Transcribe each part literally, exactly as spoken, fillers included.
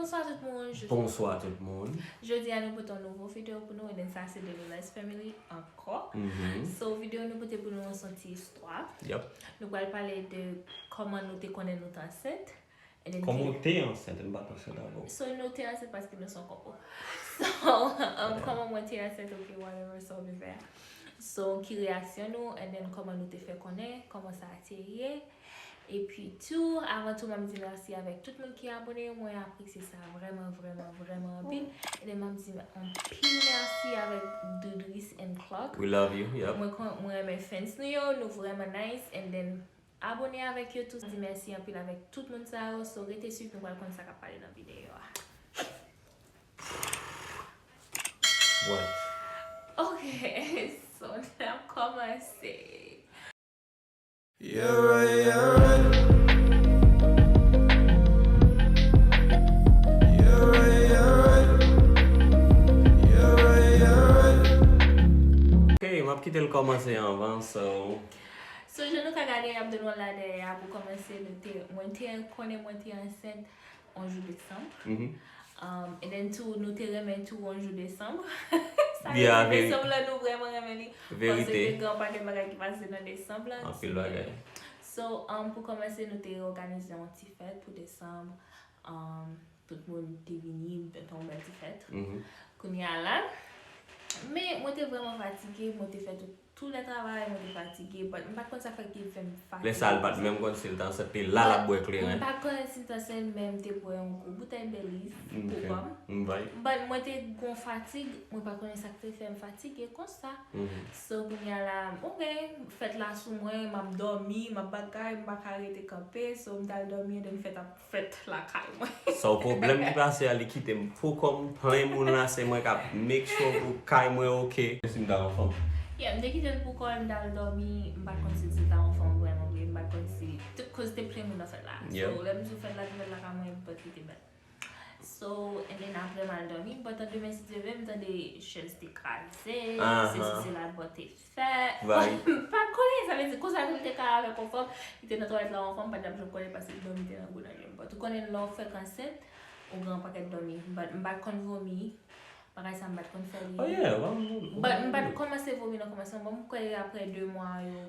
Bonswa tout moun. Bonswa tout moun. Jodi a nou pote yon nouvo videyo pou nou, and then sa se The Lilès Family ankò. So videyo nou pote pou nou an se yon ti istwa. Nou pral pale de kòman nou te konnen nou te ansent. And then kòman ou te ansent, m pa t ansent avè w. So nou te ansent paske nou se yon koup. So, um, kòman mwen te ansent, ok, whatever, so m fè. So, ki reyaksyon nou, and then kòman nou te fè konnen, kòman sa te ye. Epi tou, avan tou, m ap di mèsi avèk tout moun ki abone, mwen apresye sa vrèman, vrèman, vrèman anpil. And then m ap di anpil mèsi avèk Doudris and Clark. We love you, yep. Mwen, mwen renmen fans nou yo, nou vrèman nice, and then abone avèk yo tou, di mèsi anpil avèk tout moun sa yo, so rete swiv, nou pral konn sa k ap pale nan videyo a. What? Ok, so n ap kòmanse. Yeah, right, yeah, right. Yeah, right, yeah, right. Yeah, right, yeah, right. Ok, m ap kite l kòmanse anvan, so. So, jan nou ka gade, y ap de nou la dèyè a pou kòmanse, nou te, mwen te konnen mwen te ansent yon jou desanm. Um, and then tou, nou te renmen tou yon jou desanm. Sa vle di desanm lan, nou vrèman renmen li. Paske gen yon pakèt bagay ki pase nan desanm lan. Anpil bagay. So, um, pou kòmanse, nou te òganize yon ti fèt pou desanm. Um, tout moun te vini, te fè yon bèl ti fèt. Kounye a la, men mwen te vrèman fatige, mwen te fè tout tou lè travay, mwen te fatige, but m pa t konn sa k fè ki fè m fatige. Lè sa a, l pa t menm konn si l t ansent, li la l ap bwè kleren. M pa t konnen si l t ansent, men m te bwè yon gwo boutèy Baileys pou kò m. But mwen te gon fatig, mwen pa konnen sa k te fè m fatige konsa. So, kounye a la, ok, fèt la sou mwen, m ap dòmi, m ap bagay, m pa ka rete kanpe, so m t al dòmi, and then fèt ap fèt lakay mwen. So, pwoblèm ki pase a, li kite m pou kò m, plen moun la, se mwen k ap make sure pou kay mwen ok. Si m ta yon fanm. Yeah, m te kite l pou kò l, m t al dòmi, m pa t konn si l ta yon fanm vrèman vre, m pa t konn si, koz te plen moun nan fèt la. So, lè m di w fèt la te fèt lakay mwen, but li te bèl. So, and then apre m al dòmi, but an demen si Dye vle, m tande chèz te kraze, sesi sela, but te fè. M pa t konnen, sa vle di konsa tou li te ka avèk yon fanm, li te nan twalèt la yon fanm, m pa t ap janm konnen paske dòmi te nan gwo nan je m. But ou konnen lè w fèk ansent, ou gen yon pakèt dòmi. But m pa t konn vomi, bagay sa m pa t konn fè li. Oh yeah, wè m vomi. But m pa t kòmanse vomi nan kòmansman, bon, m kwè apre de mwa yo,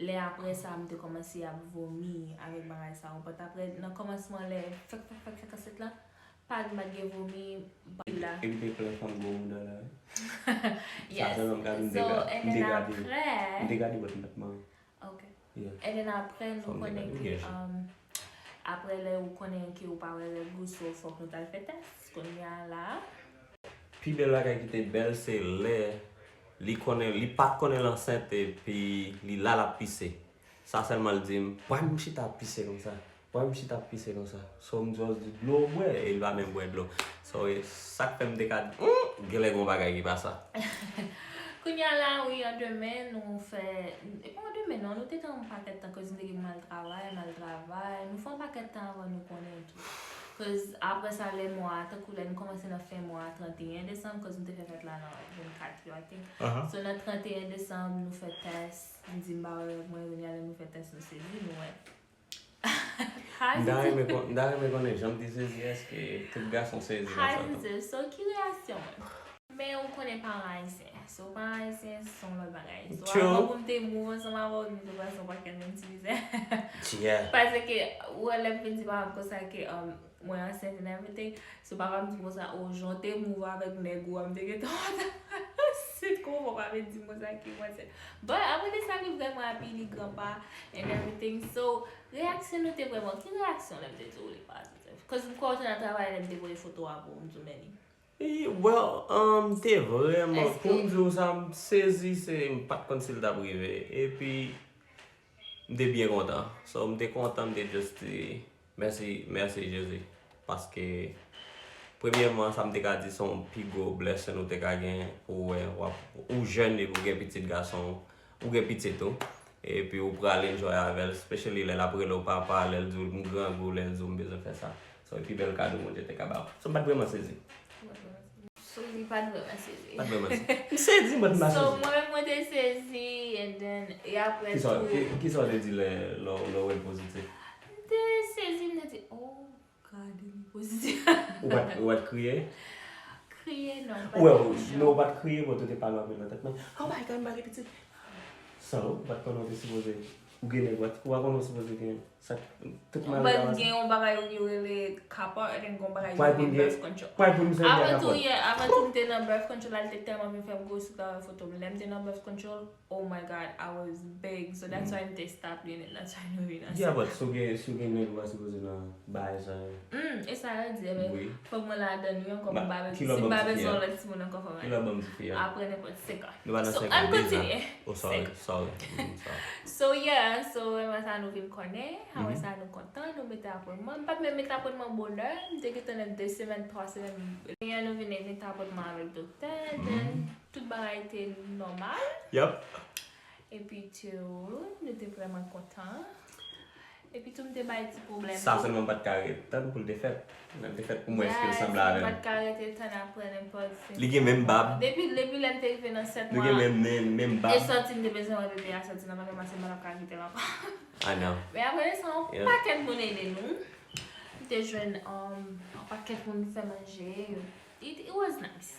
lè apre sa m te kòmanse ap vomi avèk bagay sa yo. But apre, nan kòmansman lè fèk, fèk, fèk, fèk ansent lan, pa t, m pa t gen vomi, but la. Epi te plen fanm gwo mouda la, wi. Yes. Sa sèlman m ka di, m te gade, m te gade, but m pa t mare. Ok. And then apre, nou konnen ke, um, apre lè ou konnen ke ou pa wè règ ou, so fòk nou t al fè tès. Kounye a la. Pi bèl bagay ki te bèl, se lè li konnen, li pa t konnen l ansent, epi li la l ap pise. Sa sèlman l di m, "Pran m chita ap pise konsa. Pran m chita ap pise konsa." So, m just di, "Dlo w bwè?" E l pa menm bwè dlo. So, e sa k fè m te ka di, "Hmm, genlè gen yon bagay ki pa sa." Kounye a la, wi, an demen, nou fè, e pa an demen, non, nou te gen yon pakèt tan, koz m te gen m al travay, m al travay. Nou fè yon pakèt tan avan nou konnen tou. Koz apre sa, lè mwa a, tankou lè nou kòmanse nan fen mwa a, trannteyen desanm, koz nou te fè fèt la nan vennkat yo, I think. So, nan trannteyen desanm, nou fè tès, m di m pa wè règ mwen, kounye a lè nou fè tès, nou sezi, nou wè. M ta renmen kon-, m ta renmen konnen jan m te sezi, èske tout gason sezi konsa tou? So, ki reyaksyon mwen? Men ou konnen paran ayisyen. So, paran ayisyen, se yon lòt bagay. So, avan pou m te move ansanm avè w, nou te pase yon pakèt menm ti mizè. Paske, ou wè, lè m vin di paran m konsa ke, um, mwen ansent and everything, so papa m di m konsa, "O, jan w te move avèk nèg ou a, m te gentan wè." Se kòman papa m di m konsa ke mwen ansent. But apre de sa, li vrèman happy, li granpa and everything. So, reyaksyon nou te vrèman, ki reyaksyon lè m te di w li pa ansent? Cause m kwè w te nan travay lè m te voye foto a pou w, m di w, "Men li." Well, um, m te vrèman, pou m di w sa, m sezi, se, m pa t konn si l t ap rive. Epi, m te byen kontan. So, m te kontan, m te just di, "Mèsi, mèsi, Jezi." Paske, premyèman, sa m te ka di, se yon pi gwo blessing ou te ka gen, pou w wè, w ap, ou jèn epi w gen pitit gason, ou gen pitit ou, epi ou pral enjoy avè l, especially lè l ap rele w papa, lè l di w m grangou, lè l di w m bezwen fè sa. So, e pi bèl kado Bondye te ka ba w. So, m pa t vrèman sezi. So, li pa t vrèman sezi. Pa t vrèman sezi. M sezi, but m pa sezi. So, mwen menm, mwen te sezi, and then, e apre tou. Kisa, ki, kisa w te di lè, lè, lè w wè l pozitif? M te sezi, m te di, "Oh, Gade li pozisyon. Ou pa t ou pa t kriye? Kriye non. Well, non, ou pa t kriye, but ou te pale anpil nan tèt mwen. Oh my God, m pa gen pitit. So, ou pa t konnen ou te sipoze. Ou gen nèg, ou pa t konnen ou sipoze gen. Sa, tout malè But sa pase. Gen yon bagay yo rele kapò, and then gen yon bagay yo Pwal pou rele m birth gen, control. pwal pou m sèvi ak Avan tou, kapò. Yeah, avan tou m te nan birth control, la l te tèlman vin fè m gwo sou travay foto m. Lè m te nan birth control, oh my God, I was big. So that's why m te stop li, and that's why nou vin Yeah, ansanm. But si w gen, si w gen nèg, ou pa sipoze nan bagay sa yo. Hmm, e sa yo di, men Wi. Fòk mwen ladan wi ankò, Ba- m pa bezwen, kilè si m ban pa m ti bezwen fè? Yon lòt timoun ankò fò mwen. Kilè ban m ti fè? Apre nenpòt senk an. Nou pa nan So, senk an an, deza. Kontinye. Oh, sorry, sorry. Mm, sorry. So yeah, so apre sa nou vin konnen, apre sa nou kontan, nou mete apwentman. M pa t menm mete apwentman bonè, m te gentan nan de semèn, twa semèn. Kounye a nou vin mete apwentman avèk doktè, then tout bagay te nòmal. Yup. Epi tou, nou te vrèman kontan. Epi tou, m te bay ti pwoblèm. Sa sèlman m pa t ka ret tann pou l te fèt. Lè l te fèt pou mwen, èske l sanble avè M pa m? T ka rete tann apre nenpòt senk Li gen menm bab. Depi, depi lè m te rive nan sèt Li mwa. Gen menm nen, menm E bab. Sòti m te bezwen wè bebe a sòti nan vant mwen, m pa t ka kite l ankò. I know. Men apre de sa, yon Yeah. pakèt moun ede nou. M te jwenn um, yon pakèt moun fè manje. It, it was nice.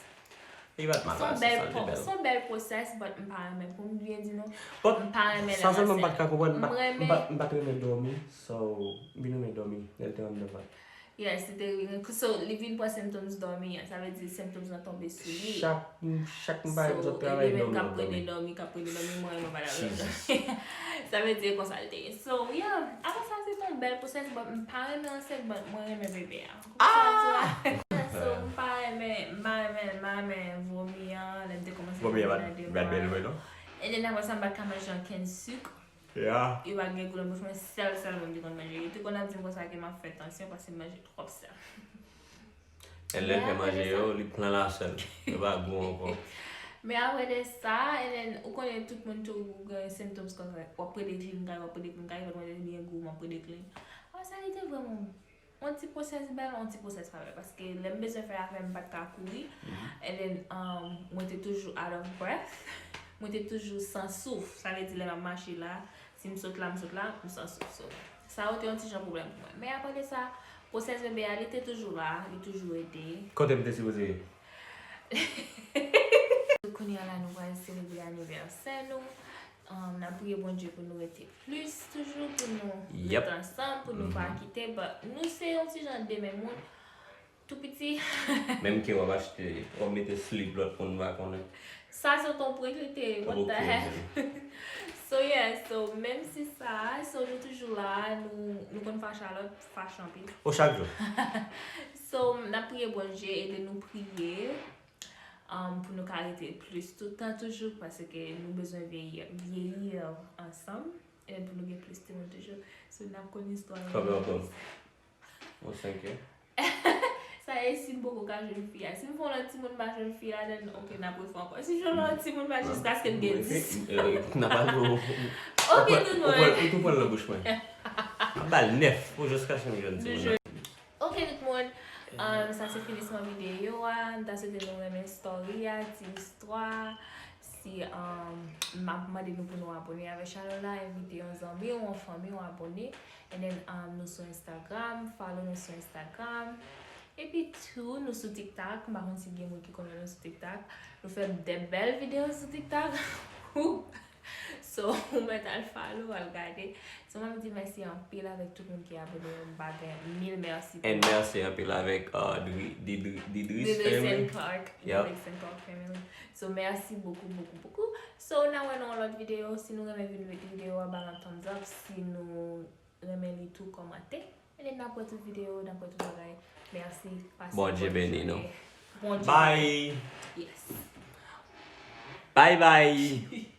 Li pa t mal Se yon pase, bèl sa, li te po- bèl. Se yon bèl pwosès, but m pa renmen. Pou m byen di nou, But m pa renmen sa sèlman m pa t ka konprann, m pa- M m renmen- pa- m pa t renmen dòmi, so, m vin renmen dòmi, lè l te anndan vant. Yes, li te vin. So, li vin pran symptoms dòmi an. Sa vle di symptoms lan tonbe sou li. Chak, chak m pa So, egzanp e travay li menm dòmi, k ap m plede dòmi. Dòmi, k ap plede dòmi, mwen, mwen pa dòmi. Jesus. Sa vle di e konsa l te ye. So, yeah, apre sa, se te yon bèl pwosès, but m pa renmen ansent, but mwen renmen bebe a. Ou konprann sa m di la? So, m pa renmen, m pa renmen, m pa renmen vomi an, lè m te kòmanse Vomi an vomi pa nan de bad mwa. Bad non? E then apre sa, m pa t ka manje ankenn sik. Yeah. Yo pa t gen gou nan bouch mwen, sèl, sèl mwen m te konn manje. Yo te konn ap di m konsa ke m ap fè tansyon paske m manje twòp sèl. E lè l fè Yeah, manje apre yo, li pran lasèl. Yo pa gou ankò. Men apre de sa, and then, ou konnen tout moun tou gen symptoms konsa, w ap plede clean kay, w ap plede clean kay, but mwen te byen gou, m ap plede clean. Apre sa, li te vrèman yon ti pwosès bèl, yon ti pwosès pa bèl, paske lè m bezwen fè afè m pa t ka kouri, and then, um, mwen te toujou out of breath, mwen te toujou san souf, sa vle di lè m ap mache la, si m sot la, m sot la, m san souf, so, sa yo te yon ti jan pwoblèm pou mwen. Men apre de sa, pwosès bebe a, li te toujou la, li toujou ede. Kote m te sipoze ye? Kounye a la, nou pral selebre anivèsè nou. Um, n ap priye Bondye pou nou rete plis toujou, pou nou Yep. Ret ansanm, pou nou pa kite. But nou se yon ti jan de menm moun. Tou piti. Menm ke w ap achte, w ap mete slip lòt moun pa konnen. Sa se ton prank li te ye, what the Ok, heck? man. So yeah, so menm si sa, so nou toujou la, nou, nou konn fache a lòt, fache anpil. O chak jou. So, n ap priye Bondye, ede nou priye, um, pou nou ka rete plis tout tan toujou, paske nou bezwen vyeyi, vyeyi ansanm, e pou nou gen plis timoun toujou. So, n ap konn istwa yo. Kòman w pran? O senk yo. Sa e si m poko ka jwenn fi a. Si m fè yon lòt timoun m pa jwenn fi a, then ok, n ap refè ankò. Si m jwenn yon lòt timoun m pa jiskaske m gen dis. N ap al ou. Ok, tout moun. Ou tou pran nan bouch mwen. Ap ba l nèf pou jiskaske m jwenn timoun. Ok, tout moun. Um, sa se finisman videyo a. M ta swete nou renmen story a, ti istwa. Si um, m ap mande nou pou nou abone avèk chanèl la, envite yon zanmi ou yon fanmi ou abone. And then um, nou sou Instagram, follow nou sou Instagram. Epi tou, nou sou TikTok. M pa konn si gen moun ki konnen nou sou TikTok. Nou fè de bèl videyo sou TikTok. So, ou mèt al follow, al gade. So, mwen di mèsi anpil avèk tout moun ki abone yo. M pa gen mil mèsi pou And mèsi anpil avèk uh, Dri- Didri- Didris Didris family. And Clark. Yep. Didris And Clark family. So, mèsi bokou, bokou, bokou. So, n a wè nan yon lòt videyo. Si nou renmen vin wè videyo a, ba l yon thumbs up. Si nou renmen li tou, kòmante. And then n ap wè tout videyo, n ap wè tout bagay. Mèsi. Pase Bondye bòn beni jounen. Nou. Bondye Bye. Beni. Yes. Bye bye.